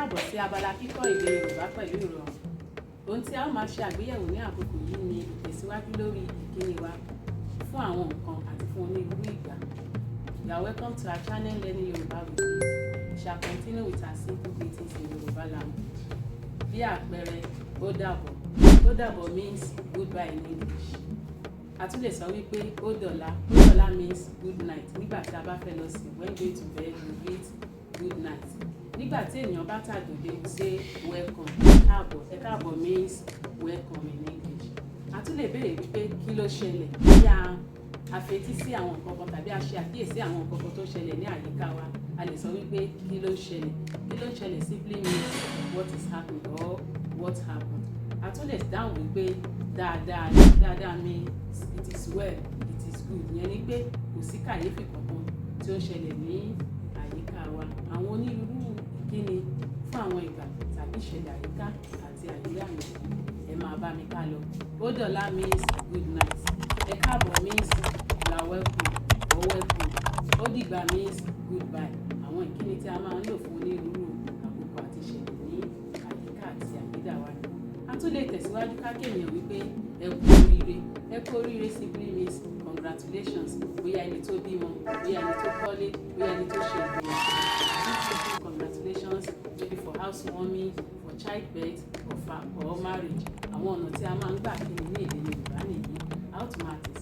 Káàbọ̀ sí abala kíkọ́ èdè Yorùbá pẹ̀lú ìrọ̀rùn. Ohun tí a ó máa ṣe àgbéyẹ̀wò ní àkókò yìí ni ìtẹ̀síwájú lórí ìkíni wa fún àwọn nǹkan àti fún onírúurú ìgbà. You are welcome to our channel, Learning Yoruba with Ease. We shall continue with our simple greetings in Yoruba language. Bí àpẹẹrẹ, ó dàbọ̀. Ó dàbọ̀ means goodbye in English. A tún lè sọ wípé ó dọ̀la. Ó dọ̀la means good night. Nígbà tí a bá fẹ́ lọ sùn, when going to bed, we greet good night. Nígbà tí ènìyàn bá tàjòdè, we say welcome, ẹ káàbọ̀. Ẹ káàbọ̀ means welcome in English. A tún lè béèrè wípé kí ló ṣẹlẹ̀? Bóyá a fetí sí àwọn nǹkan kan tàbí a ṣe àkíyèsí àwọn nǹkan kan tó ṣẹlẹ̀ ní àyíká wa, a lè sọ wípé kí ló ṣẹlẹ̀? Kí ló ṣẹlẹ̀ simply means what is happening or what happened. A tún lè dáhùn wípé dáadáa ni. Dáadáa means it is well, it is good. Ìyẹn ni pé kò sí kàyéfì kankan tí ó ṣẹlẹ̀ ní àyíká wa. Àwọn onírúurú ìkíni fún àwọn ìgbà tàbí ìṣẹ̀lẹ̀ àyíká àti àyíká nìyí. Ẹ máa bá mi ká lọ. Ó dọ̀la means good night. Ẹ káàbọ̀ means you are welcome or welcome. Ó dìgbà means goodbye. Àwọn ìkíni tí a máa ń lò fún onírúurú àkókò àti ìṣẹ̀lẹ̀ ní àyíká àti àyídà wa ni. A tún lè tẹ̀síwájú ká kí ènìyàn wípé ẹ kú oríire. Ẹ kú oríire simply means congratulations. Bóyá ẹni tó bímọ, bóyá ẹni tó kọ́lé, bóyá ẹni tó ṣe ìgbéyàwó. This simple congratulations, maybe for housewarming, for childbirth or marriage. Àwọn ọ̀nà tí a máa ń gbà kíni ní èdè Yorùbá nìyí. A ó tún máa tẹ̀síwájú.